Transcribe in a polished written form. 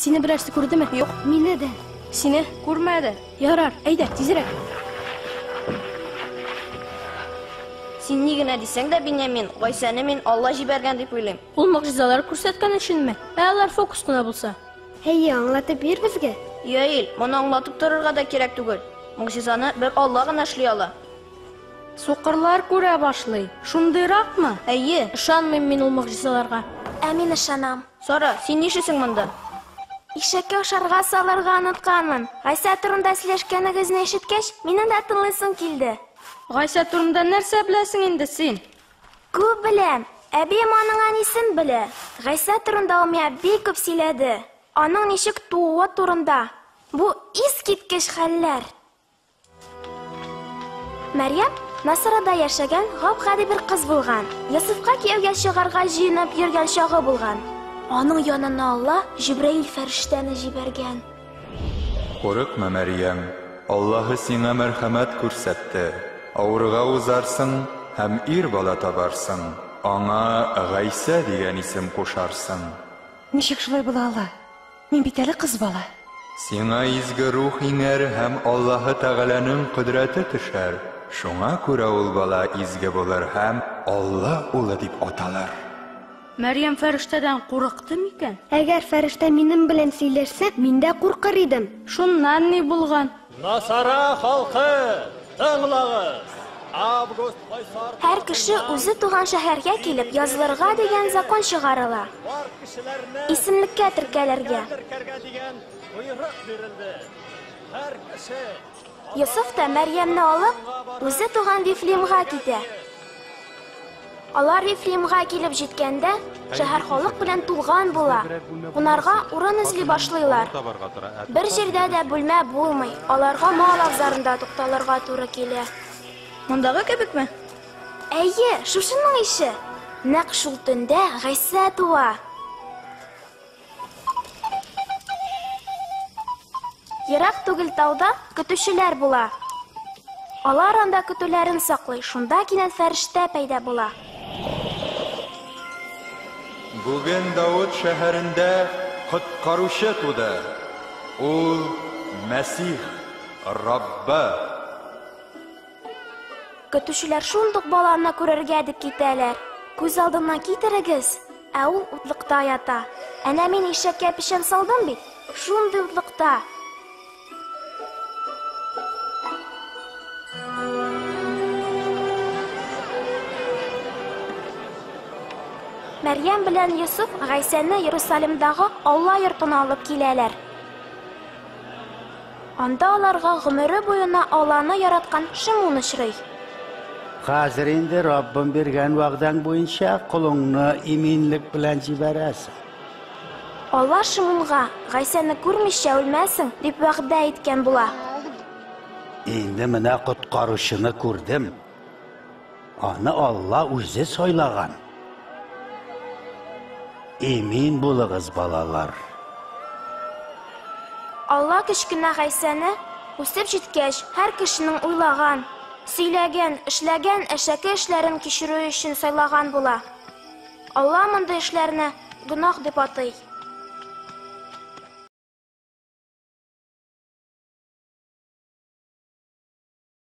Сине берәрсе күрдеме? Юк. Мине дә. Сине? Күрмәде. Ярар, әйдә, тизрәк. Син ни генә дисәң дә, Биньямин, Гайсәне мин Алла җибәргән дип уйлыйм. Ул могҗизалар күрсәткән өченме? Ә алар фокус кына булса? Әйе, аңлатып бир безгә. Яил, моны аңлатып торырга да кирәк түгел. Могҗизаны бер Алла гына эшли ала. Сукырлар күрә башлый. Шундыйракмы? Әйе. Ышанмыйм мин ул могҗизаларга. Ә мин ышанам. Сара, син нишлисең монда? Ишәккә ашарга салырга онытканмын. Гайсә турында сөйләшкәнегезне ишеткәч, минем дә тыңлыйсым килде. Гайсә турында нәрсә беләсең инде син? Күп беләм. Әбием аның әнисен белә. Гайсә турында ул миңа бик күп сөйләде. Аның ничек тууы турында. Бу искиткеч хәлләр. Мәрьям Насырада яшәгән гап-гади бер кыз булган. Йосыфка кияүгә чыгарга җыенып йөргән чагы булган. Аның янына Алла Җибраил фәрештәне җибәргән. Курыкма, Мәрьям, Аллаһы сиңа мәрхәмәт күрсәтте. Авырга узарсың һәм ир бала табарсың. Аңа Гайсә дигән исем кушарсың. Ничек шулай була ала? Мин бит әле кыз бала. Сиңа изге рух иңәр һәм Аллаһы Тәгаләнең кодрәте төшәр. Шуңа күрә ул бала изге булыр һәм Алла улы дип аталыр. Мәрьям фәрештәдән курыкты микән? Әгәр фәрештә минем белән сөйләшсә, мин дә куркыр идем. Шуннан ни булган? Насара халкы, тыңлагыз! Август кайсар Һәр кеше үзе туган шәһәргә килеп язылырга дигән закон чыгарыла. бар кешеләрне Исемлеккә теркәлергә. теркәргә дигән боерык бирелде. Һәр кеше Йосыф та Мәрьямне алып, үзе туган Вифлеемга китә. Алар Вифлеемга килеп җиткәндә, шәһәр халык белән тулган була. Кунарга урын эзли башлыйлар. Бер җирдә дә бүлмә булмый, аларга мал абзарында тукталырга туры килә. Мондагы кебекме? Әйе, шушының ише. Нәкъ шул төндә Гайсә туа. Ерак түгел тауда көтүчеләр була. Алар анда көтүләрен саклый, шунда кинәт фәрештә пәйда була. Бүген Давыт шәһәрендә коткаручы туды. Ул Мәсих, Раббы. Көтүчеләр шундук баланы күрергә дип китәләр. Күз алдына китерегез, ә ул утлыкта ята. Әнә мин ишәккә печән салдым бит, шундый утлыкта. Мәрьям белән Йосыф Гайсәне Иерусалимдагы Алла йортына алып киләләр. Анда аларга гомере буена Алланы яраткан Шимун очрый. Хәзер инде Раббым биргән вәгъдәң буенча колыңны иминлек белән җибәрәсең. Алла Шимунга Гайсәне күрмичә үлмәсең дип вәгъдә иткән була. Инде менә коткаручыны күрдем. Аны Алла үзе сайлаган. Имин булыгыз, балалар. Алла кечкенә Гайсәне үсеп җиткәч, һәр кешенең уйлаган, сөйләгән, эшләгән әшәке эшләрен кичерү өчен сайлаган була. Алла мондый эшләрне гөнаһ дип атый.